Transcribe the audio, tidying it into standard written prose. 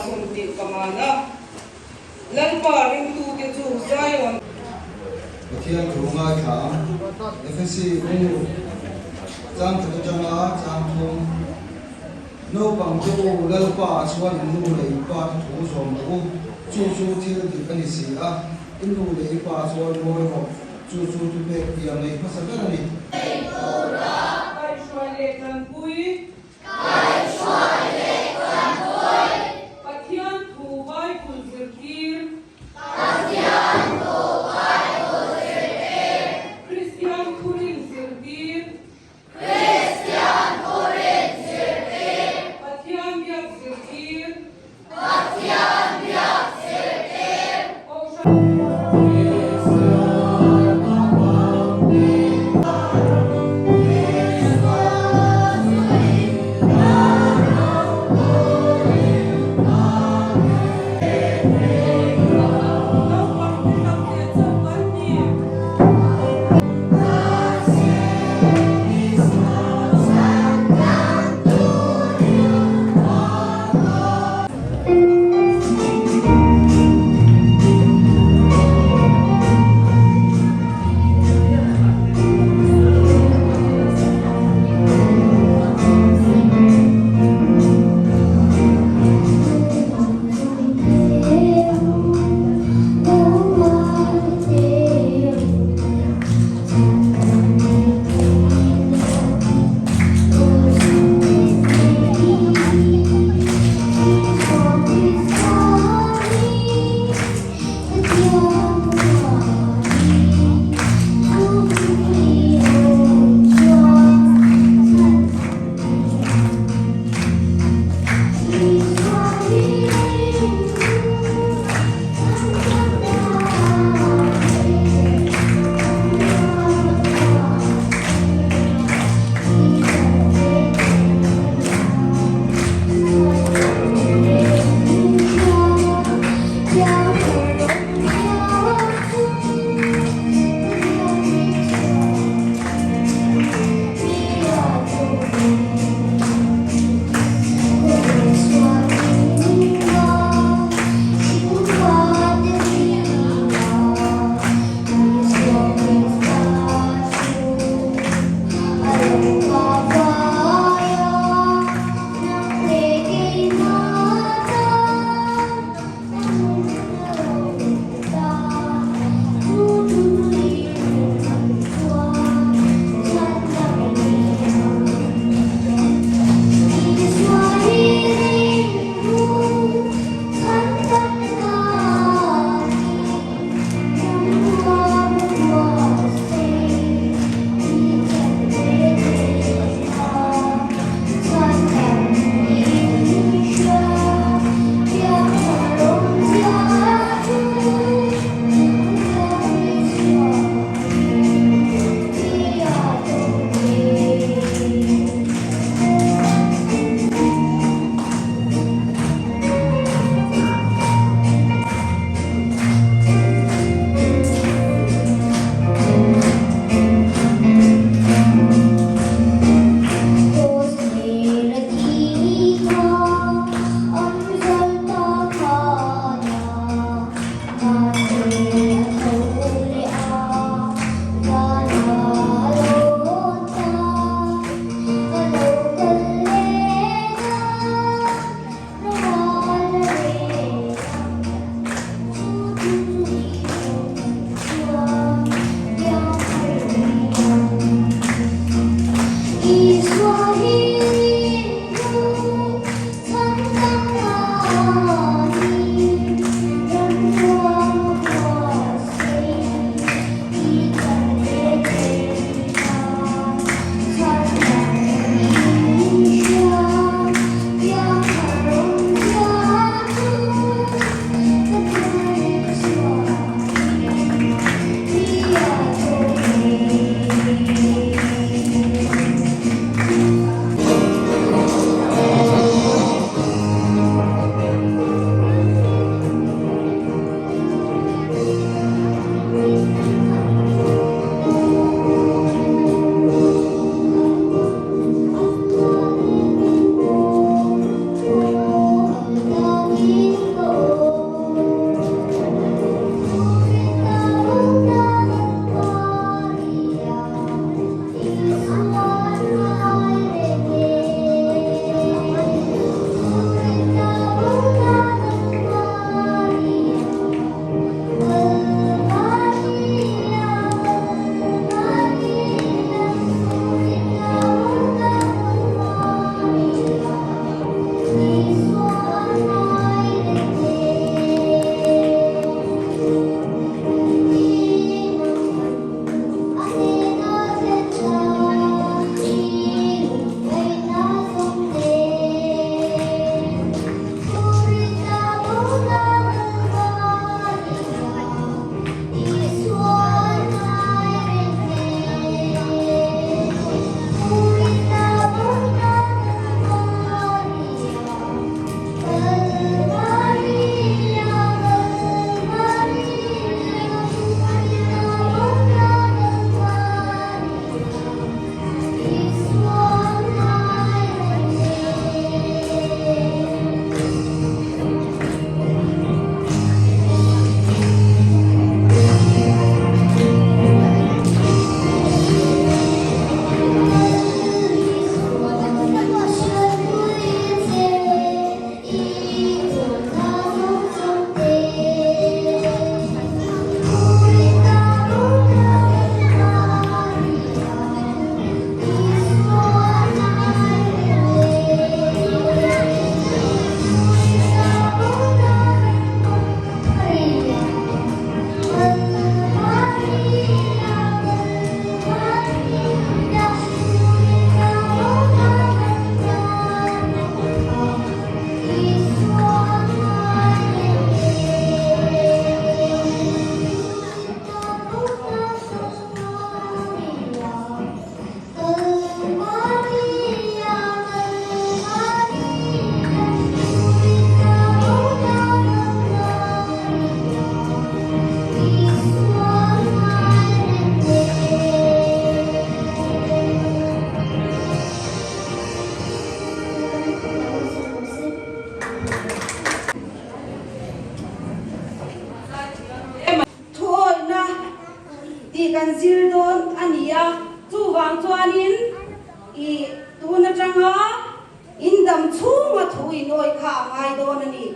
25 na Lalpa ringtute chu Zion. Pathian thu ngaithla ang. Efesi u chang khat atanga chang thum. Naupang te u, Lalpa ah chuan in nu leh in pa te thu zawm rawh u. Chu chu thil dik a ni si a, i nu leh i pa chuan ngawi rawh. Chu chu thupek tiang nei hmasa ber a ni. Kaihhruai leh Tanpui. Kaihhruai leh Tanpui. Pathian thu Bible zirtir. Pathian thu Bible zirtir. Kristian thurin zirtir. Kristian thurin zirtir. Pathian biak zirtir. Pathian biak zirtir. zir dawn a ni a, chuvang chuanin i tun atanga in dam chhunga thu in awih kha a ngai dawn a ni.